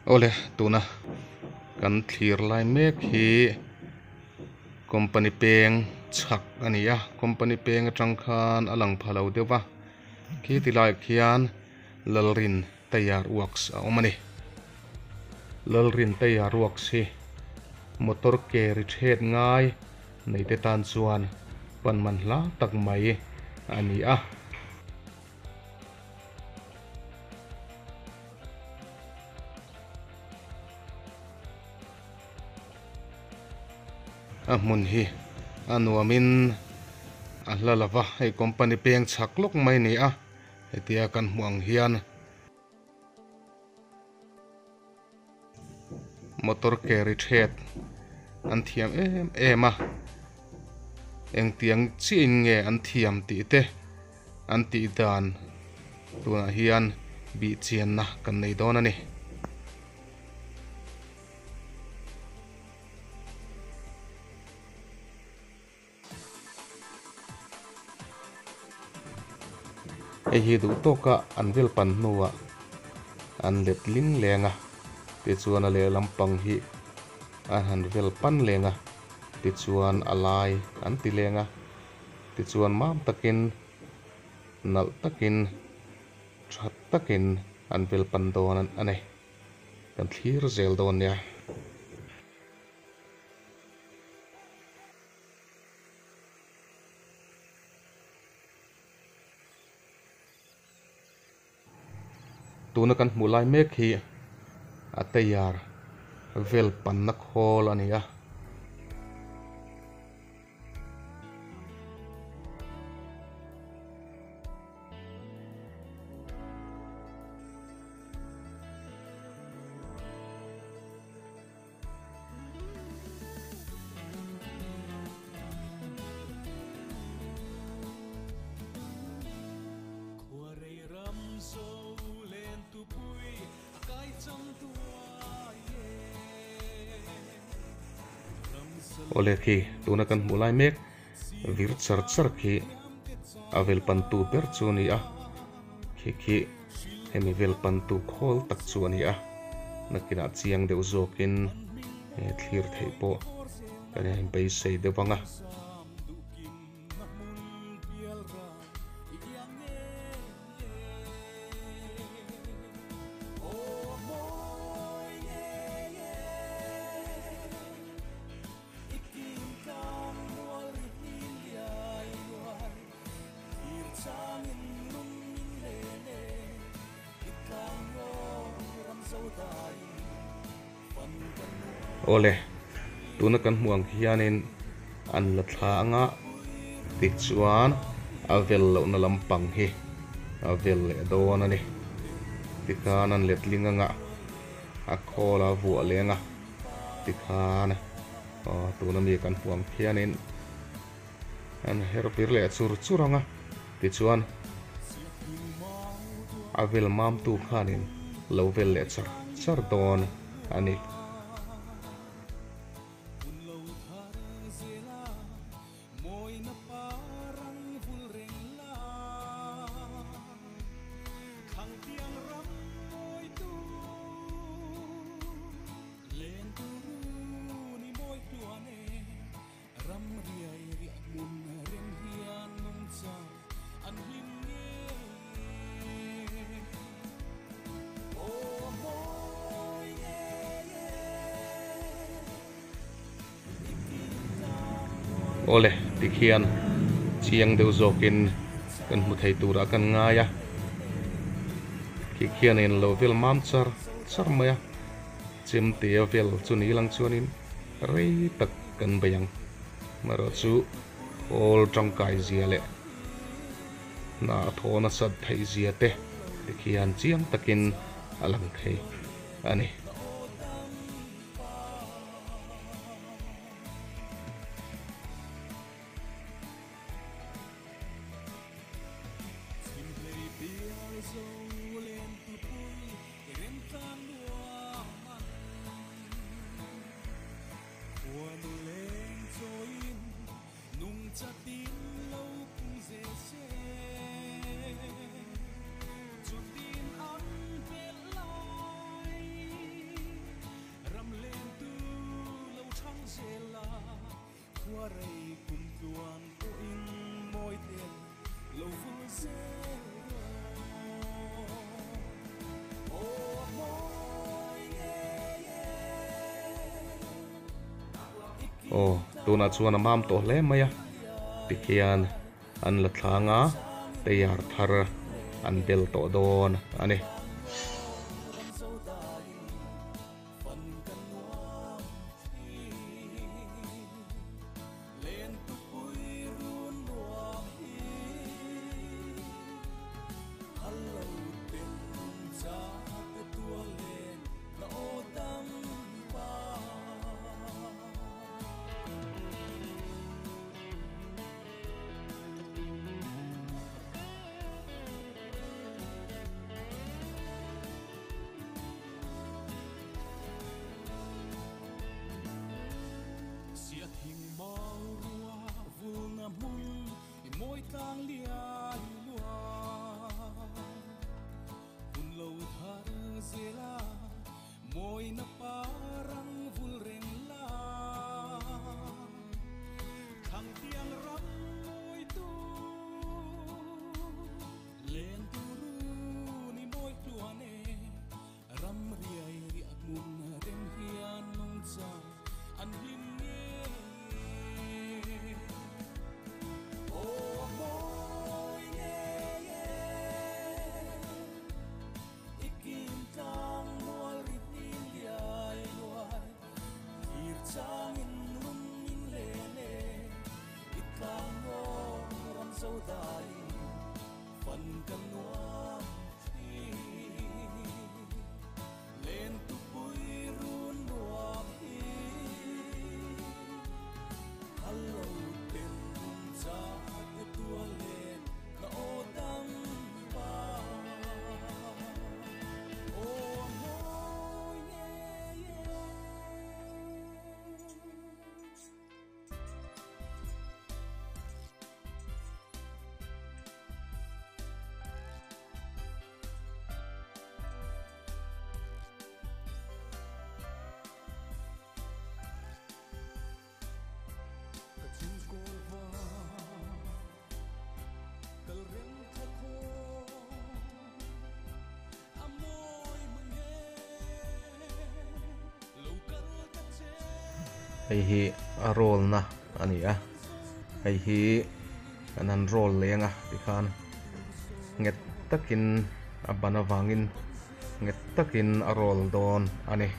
Awle tuna kan thlir lai mek hi company peng chhak a ni a company peng atang khan a lang pha lo deuh va khi ti laiah khian Lalrin Tayar Works a awm a ni Lalrin Tayar Works hi motor ke ri thet ngai nei te tan chuan pan man hla tak mai a ni a. A hmun hi a nuamin a hla lova hei company peng chhak lawk mai a ni a hetia kan hmuh ang hian motor ke ri thet an thiam em em a engtiang chiah in nge an thiam tih te an tih dan tunah hian bih chianna kan nei dawn a ni. Hei hi duh tawka an vel pan hnuah an let ling leng a, tichuan a lehlam pang hi an han vel pan leng a, tichuan a lai an ti leng a, tichuan mam takin nalh takin tha takin an vel pan dawn a ni. Kan thlir zel dawn nia. Tuna kan hmuh lai mek hi a tayar vel panna khawl a ni a. Awle khi tuna kan hmuh lai mek vir char char khi a vel pantu ber chu a ni a khi khi hemi vel pantu khawl tak chu a ni a nakinah chiang deuh zawkin thlir theih pawh kan inbeisei deuh ang a. Awle, tuna kan hmuh ang hianin an la thla anga tichuan a vel lohna lampang hi a vel leh dawn a ni. Tikhan an letling anga a khawl a vuah leng a tikhan aw tuna mi kan hmuh ang khianin An her vir leh chur chur ang a, tichuan a vel mamtu khanin lo vel leh char char dawn a ni. Ram riai riah hmun rem hian nungcha an hlim ngei e. Aw mawi ngei e. I kim tlang mual Awle, tikhian chiang deuh zawkin kan hmu thei turah kan ngai a, khi khian a inlo vel mam char char mai a, chemte a vel chu ni lang chuanin Rei tak kan bei ang. Amaherawh chu khawl tangkai zia leh hna a thaw nasat theih zia te tikhian chiang takin a lang thei a ni. Aw tunah chuan a mam tawh hle mai a tikhian an la thlang a tayar thar an bel tawh dawn a ni. Hei hi a roll na a ni a hei hi an han roll leng a tikhan nghet takin a ban avangin nghet takin a roll dawn a ni.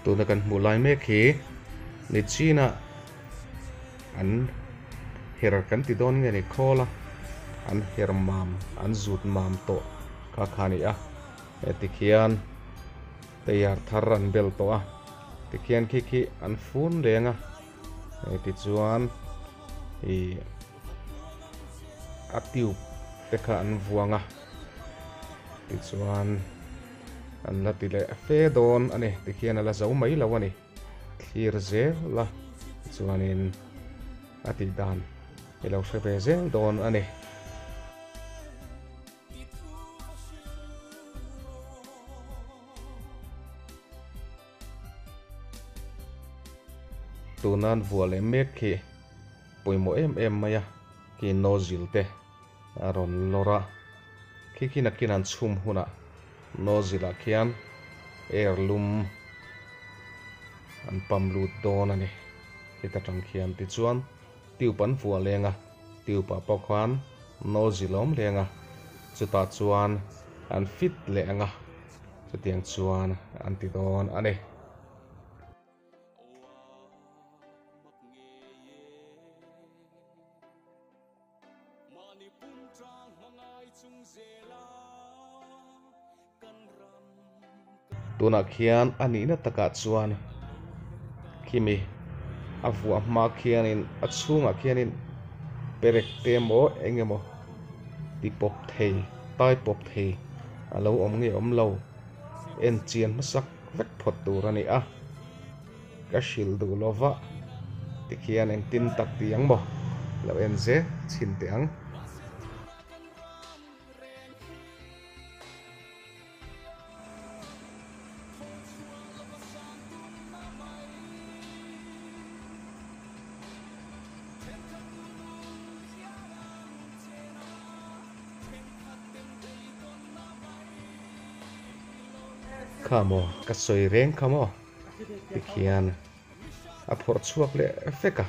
Tuna kan hmuh lai mek hi Nichina an her kan ti dawn nge ni khawl a an her mam an zut mam tawh kha kha a ni a heti khian tayar thar an bel tawh a tikhian khi khi an fun reng a hei tichuan ih a tube te kha an vuang a tichuan an la ti leh fe dawn a ni tikhian a la zo mai lo a ni thlir zel a tichuanin a tih dan i lo hre ve zel dawn a ni. Tunan vuah leh mek khi pawimawh em em mai a, khi nozzle te a rawn lawr a, khi khi nakin an chhum hunah nozzle ah khian air lum an pump lut dawn a ni. Heta tang khian tichuan tube an vuah leng a, tube ah pawh khan nozzle a awm leng a, chutah chuan an fit leh ang a, chutiang chuan an ti dawn a ni. Tunah khian a nihna takah chuan khimi a vuah hma khianin a chhungah khianin perek te emaw eng emaw ti pawp thei tai pawp thei a lo awm nge awm lo en chian hmasak vek phawt tur a ni a ka hrilh duh lova tikhian engtin tak ti ang maw lo en zel chhin teh ang. Kha maw ka sawi reng kha maw tikhian a phawrh chhuak leh vek a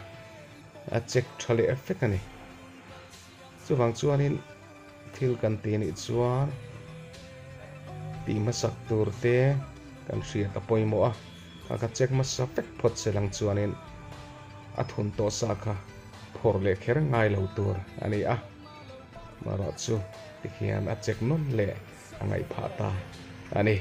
a check tha leh vek a ni chuvang chuanin thil kan ti nih chuan tih hmasak tur te kan hriat a pawimawh a kha ka check hmasa vek phawt se lang chuanin a thun tawh sa kha phawrh leh kher ngai lo tur a ni a marawh chu tikhian a check nawn leh a ngaih phah ta a ni.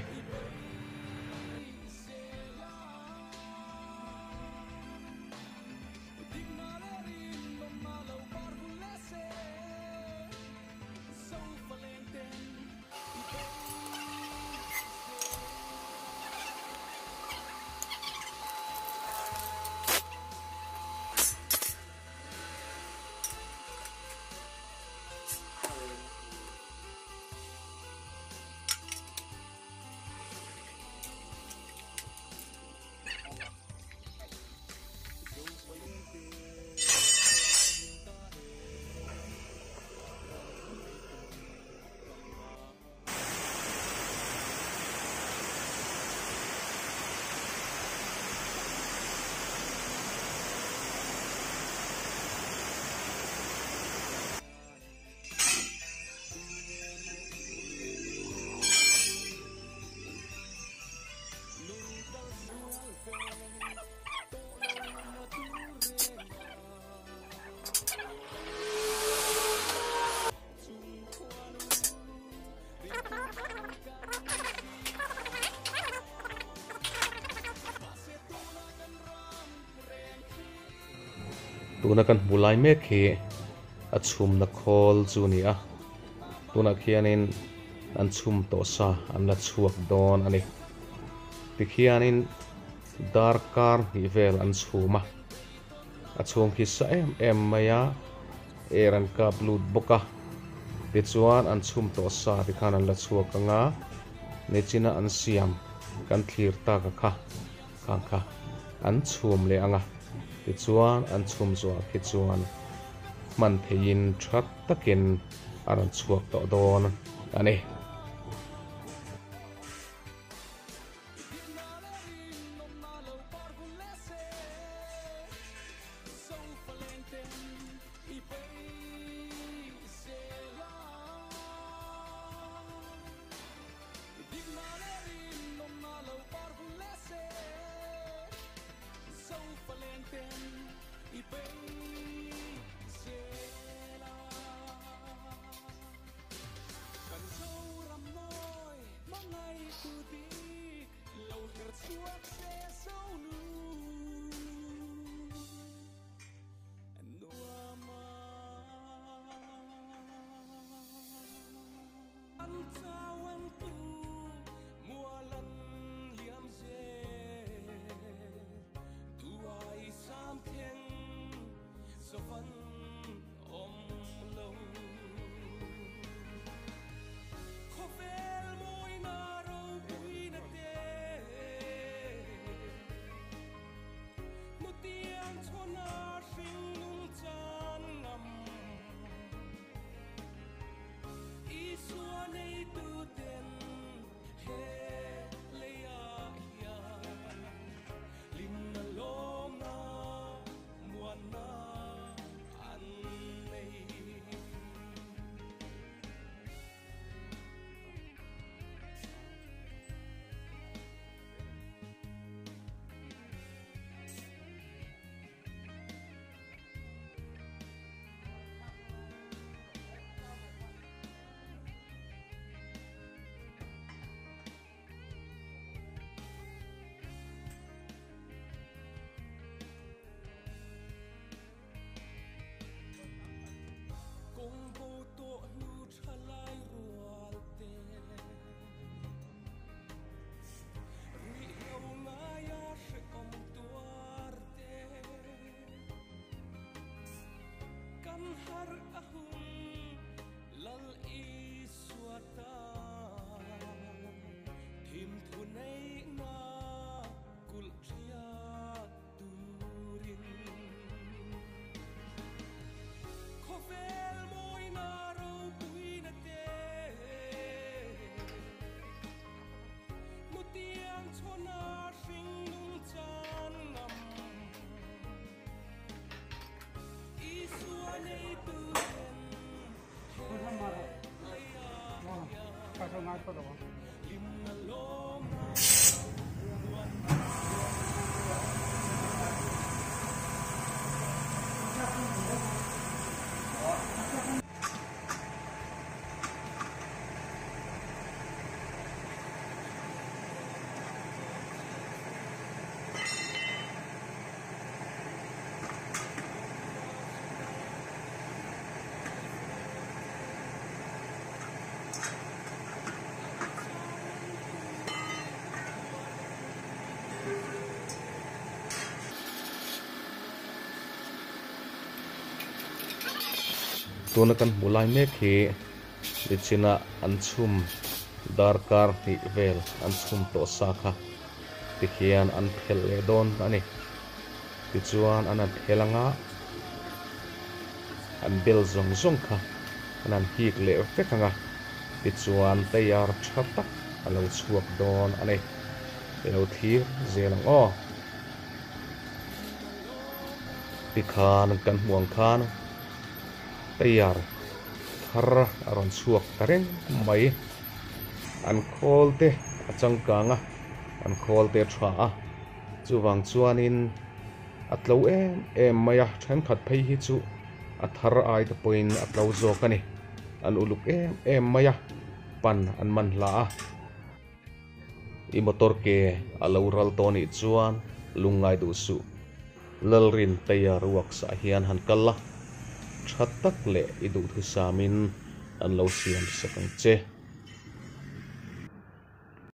Tuna kan hmu lai mek hi a chhumna khawl chu a ni a, tunah khianin an chhum tawh sa an la chhuak dawn a ni. Tikhianin darkar hnih vel an chhum a, a chhung khi sa em em mai a, air an kap lut bawk a, tichuan an chhum tawh sa tikhan an la chhuak ang a, nichina an siam kan thlir tak a kha. Khang kha an chhum leh ang a, tichuan an chhum zuah khi chuan hman theihin tha takin a rawn chhuak tawh dawn a ni. Tuna kan hmuh lai mek hi nichina an chhum darkar hnih vel an chhum tawh sa kha tikhian an phelh leh dawn a ni. Tichuan an han phelh anga an bel zawng zawng kha an han hik leh vek anga tichuan tayar tha tak a lo chhuak dawn a ni. I lo thlir zel ang aw. Tikhan kan hmuh ang khan tayar thar a rawn chhuak ta reng mai. An khawl te a changkang a, an khawl te a tha a, chuvang chuanin a tlo em em mai a, thenkhat phei hi chu a thar ai te pawhin a tlo zawk a ni. An uluk em em mai a, pan an man hla a. I motor ke a lo ral tawh anih chuan lungngai duh suh. Lalrinteia ruaks ah hian han kal la tha tak leh i duhthusam in an lo siam sak ang che.